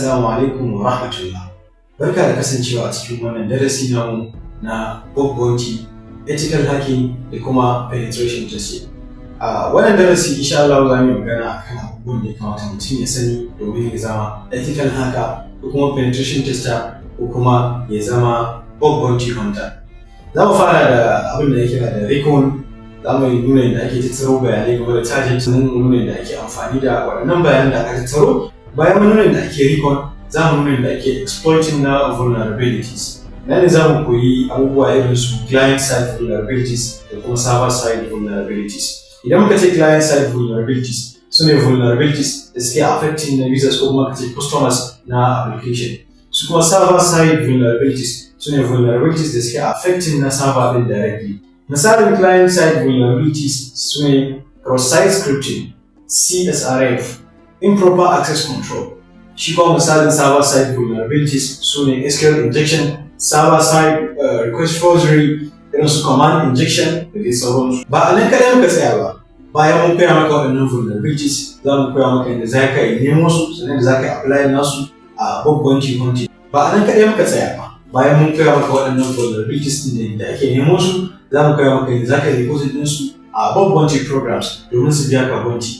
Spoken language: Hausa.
Assalamu alaikum wa rahmatullah. Barka da kasancewa a cikin wannan darasi namu na Bug Bounty, Ethical Hacking da kuma Penetration Testing. A wannan darasi, insha Allah, za mu yi magana akan abubuwan da ya kamata mutum ya sani domin ya zama ethical hacker ko kuma penetration tester ko kuma ya zama bug bounty hunter. Za mu fara da abin da ya kira da recon. Za mu nuna yadda ake tattaro bayanai game da target, sannan mu nuna yadda ake amfani da waɗannan bayanan da aka tattaro. Bayan mun nuna yadda ake recon, za mu nuna yadda ake exploiting na vulnerabilities. Nan ne za mu koyi abubuwa irin su client side vulnerabilities da kuma server side vulnerabilities. Idan muka ce client side vulnerabilities, su ne vulnerabilities da suke affecting na users ko kuma ka ce customers na application. Su kuma server side vulnerabilities su ne vulnerabilities da suke affecting na server din directly. Misalin client side vulnerabilities su ne cross-site scripting, CSRF, improper access control. Shi kuma misalin server side vulnerabilities su ne SQL injection, server side request forgery, irin su command injection da dai sauransu. Ba a nan kaɗai muka tsaya ba. Bayan mun koya maka waɗannan vulnerabilities, za mu koya maka yadda za ka yi nemo su, sannan da za ka yi apply nasu a bug bounty hunting. Ba a nan kaɗai muka tsaya ba. Bayan mun koya maka waɗannan vulnerabilities ɗin da ake nemo su, za mu koya maka yadda za ka yi reporting ɗinsu a bug bounty programs domin su biya ka bounty.